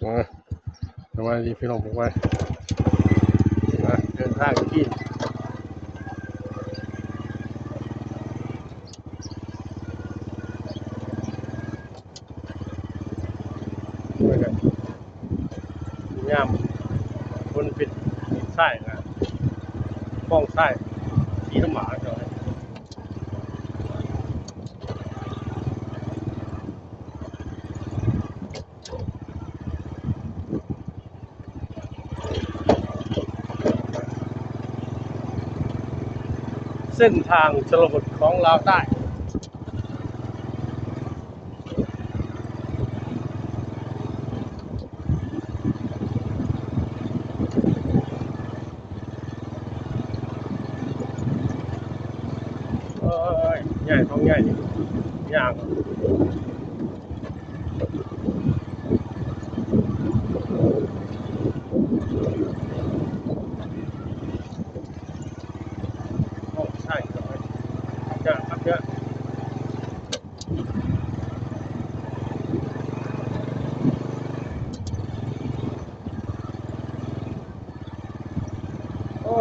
ອ່າ ສະບາຍດີພີ່ນ້ອງປ້ອງປາຍ ອ່າ ເດີນທາງກິນ ຍາມຝົນເປັນດິນຊາຍນະ ຟອງຊາຍ ສີນ້ຳໝາກເຈົ້າ. ເສັ້ນທາງຊົນນະບົດຂອງລາວໃຕ້. ເອີຍ ໃຫຍ່ ທ້ອງໃຫຍ່ນີ້ ຍາກ. ໂອ້ ໃຊ່ ຄັກເດີ ຄັກເດີ. ໂອ້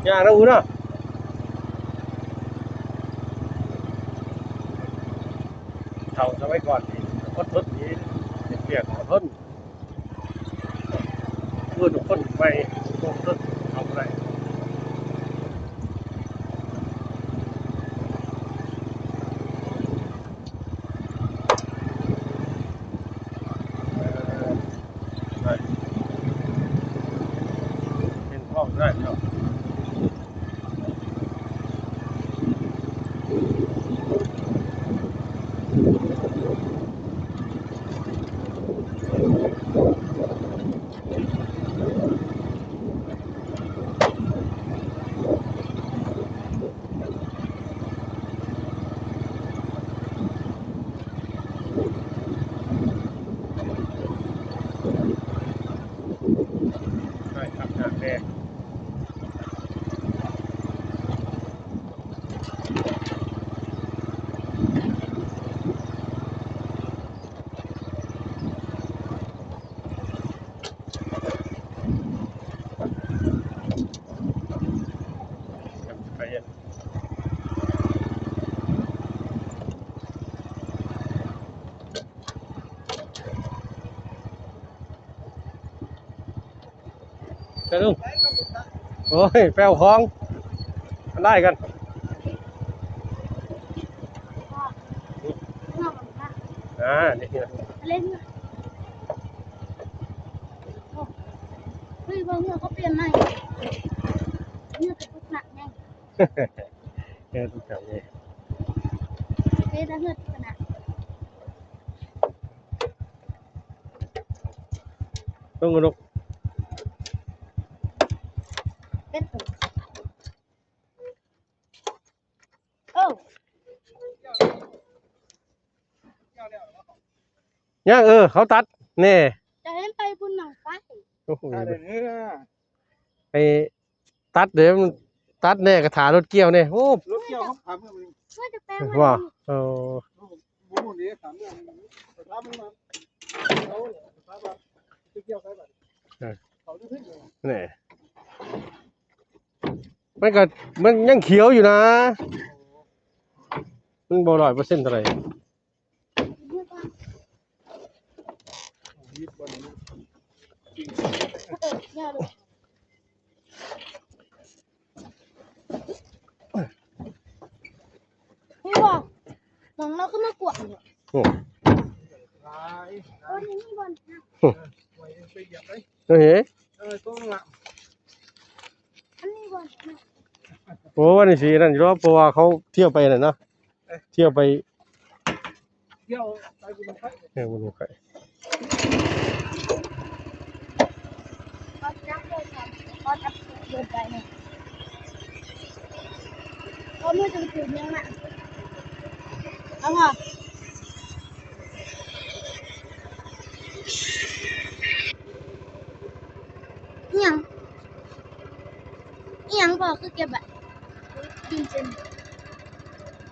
ຍາກນະອູເນາະ ເຖົ້າສະໄໝກ່ອນນີ້ ອົດທົນດີ ເຮັດວຽກອົດທົນ. ເອີ ທຸກຄົນໄປ ເອົາບໍ່ໄດ້. ເອີ ໄດ້ ເຫັນພ້ອມໄດ້ເນາະ. ໃຊ່ ຄັກໜ້າແດ່. ໄປລຸງ ໂອ້ຍ ໄປເອົາຂອງ ອັນໃດກັນ ອ່າ ນີ້ ເຮີ້ຍ ເບິ່ງເຮືອເຂົາປ່ຽນໃໝ່ ເຮືອກະຕຸກໜັກແຮງ ເຮືອກະຕຸກໜັກແຮງ ເຮັດໃຫ້ເຮືອກະຕຸກໜັກ. ລົງ ລົງ ເປັດໂຕ ເອີ ຍັງ ເອີ ເຂົາຕັດແນ່ ຈະເຫັນໄປບຸນໜອງໄຟ ໂອ້ໂຫ ໄປ ຕັດເດ້ ມັນຕັດແນ່ກະຖາລົດກ່ຽວແນ່ ໂອ້ ລົດກ່ຽວເຂົາຂາຍມື້ນີ້ ວ່າແຕ່ແປງ ວ່າ ເອີ ບໍ່ຮູ້ເດ້ ຖາມເລື່ອງ ຖາມມັນວ່າ ເອົາ ຖາມວ່າໄປກ່ຽວໃສບາດນີ້ ເອີ ເຂົາຢູ່ເທິງ ແນ່ ມັນກະ ມັນຍັງຂຽວຢູ່ນະ ມັນບໍ່ຮ້ອຍເປີເຊັນເທົ່າໃດ. ນີ້ວ່າ ມອງລາວຄືມາກວດນີ້ ໂອ້ ໂອ້ ນີ້ມີບ່ອນ ໂອ້ ເອີ ເອີ ຕົງລະ ອັນນີ້ບ່ອນ ໂອ້ ອັນນີ້ຊິນັ້ນຢູ່ດອກ ເພາະວ່າເຂົາທ່ຽວໄປນັ້ນນະ ທ່ຽວໄປ ທ່ຽວໄປບຸນບັ້ງໄຟ ທ່ຽວໄປບຸນບັ້ງໄຟ ເຂົາຈັບລົດໄປນີ້ ເຂົາມືຈະຖືຫຍັງນະ ເອົາຫວາ ອີ່ຫຍັງ ອີ່ຫຍັງພໍ່ຄືເກັບໄວ້ ດຶງເສັ້ນ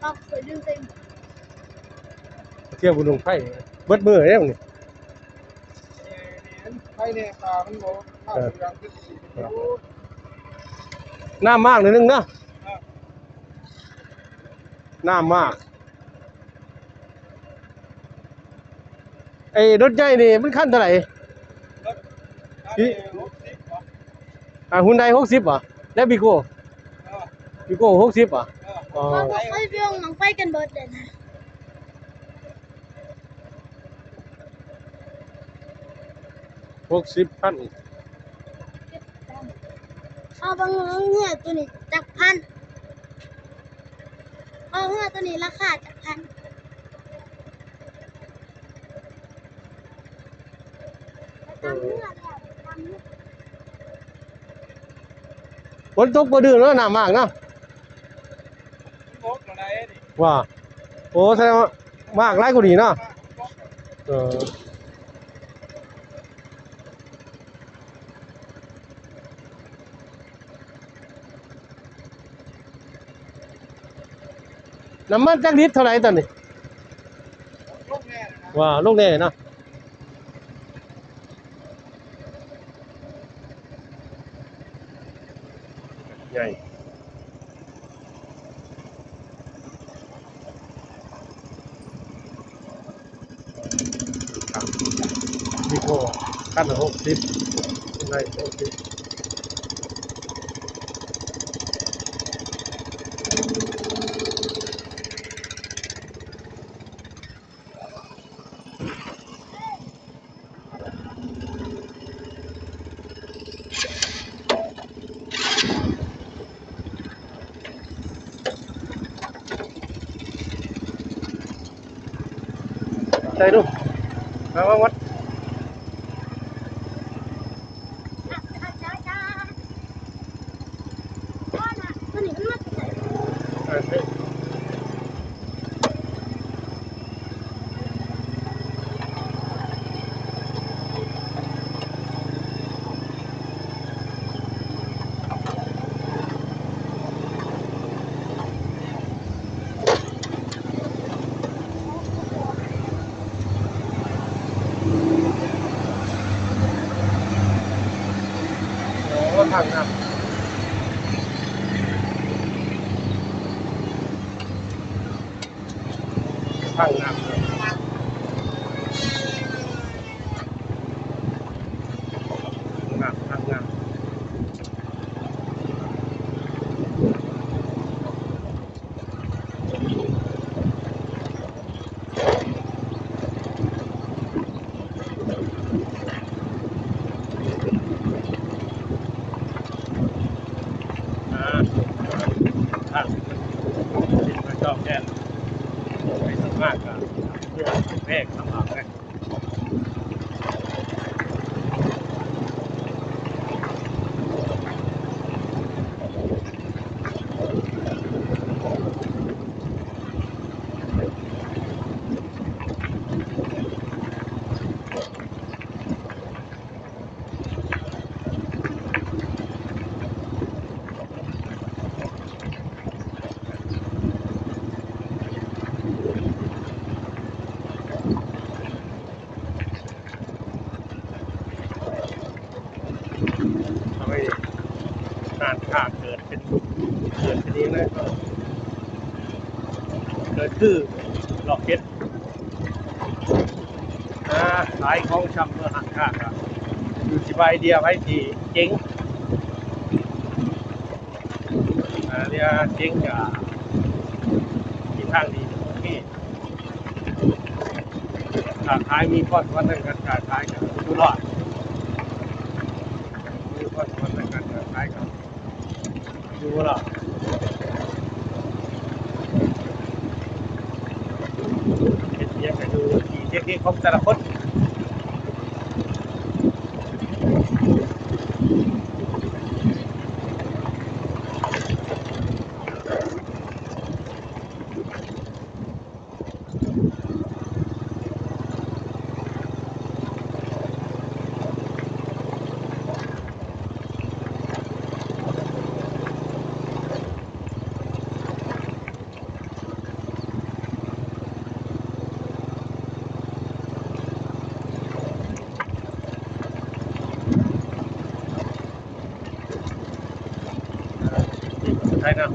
ພໍ່ເຄີຍດຶງເສັ້ນ ທ່ຽວບຸນບັ້ງໄຟ ເບິດມື້ແລ້ວນີ້ ໄປແດ່ ປາມັນບໍ່ ເອີ ນ້ຳມັນມາກໜ້ອຍໜຶ່ງເນາະ ນ້ຳມາກ. ໄອ້ລົດໃຫຍ່ນີ້ມັນຄັນເທົ່າໃດ? ຮຶ? ອ່າ ຮຸນໄດຫົກສິບບໍ? ແລ້ວບີໂກ້? ບີໂກ້ຫົກສິບບໍ? ອໍ ເຂົາບໍ່ເຄີຍເບິ່ງບັ້ງໄຟກັນເບິດເດ້ນະ. ຫົກສິບພັນ. ເອົາເບິ່ງເຮືອໂຕນີ້ຈັກພັນ? ເອົາເຮືອໂຕນີ້ລາຄາຈັກພັນ? ເອີ ຕາມເຮືອແລ້ວ ຕາມເຮືອ. ຝົນຕົກບໍ່ດື້ເນາະ ນ້ຳມາກເນາະ. ມັນບົກແລ້ວໃດ໋ນີ້ ວ່າ ໂອ້ ແສດງວ່າມາກຫຼາຍກວ່ານີ້ເນາະ. ເອີ ນ້ຳມັນຈັກລິດເທົ່າໃດຕອນນີ້? ລົງແນ່ນະ ວ່າລົງແນ່ເນາະ. ໃຫຍ່ ມີພໍຄັນລະຫົກສິບ ໄດ້ຫົກສິບ. ໃສ່ດູ ມາ ມາ ມາ. ໂອ້ ຖັງນ້ຳ ຖັງນ້ຳ ຖັງນ້ຳ ຖັງນ້ຳ. ອ່າ ທາງຂຶ້ນມາຈອບແດນ ໄປສາມາດກໍເພື່ອແພກທາງອອກໄດ້. ທຳໃຫ້ຮ້ານຄ້າເກີດເປັນ ເກີດເປັນອີກແລ້ວ ເກີດຄືລອກເກັດ ອ່າ ຂາຍຂອງຊຳເມືອຮ້ານຄ້າກໍຢູ່ທີ່ວ່າໄອເດຍໃຜທີ່ເຈັງ ອ່າ ເດຍເຈັງກໍມີທາງດີ ໂອເຄ. ຄ້າຂາຍມີພອນສະຫວັນທາງການຄ້າຂາຍກໍຢູ່ລອດ ມີພອນສະຫວັນທາງການຄ້າຂາຍກໍຢູ່ລອດ ເຮັດວຽກກໍຢູ່ທີ່ເທັກນິກຂອງແຕ່ລະຄົນ. ເ ໄປນະ.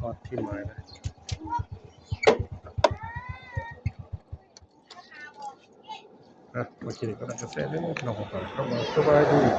ຮອດທີ່ໝາຍແລ້ວ. ອ່ະ ໂອເຄ ກໍໄດ້ກາແຟເດີພີ່ນ້ອງ ຂອງຂ້ອຍ ສະບາຍດີ.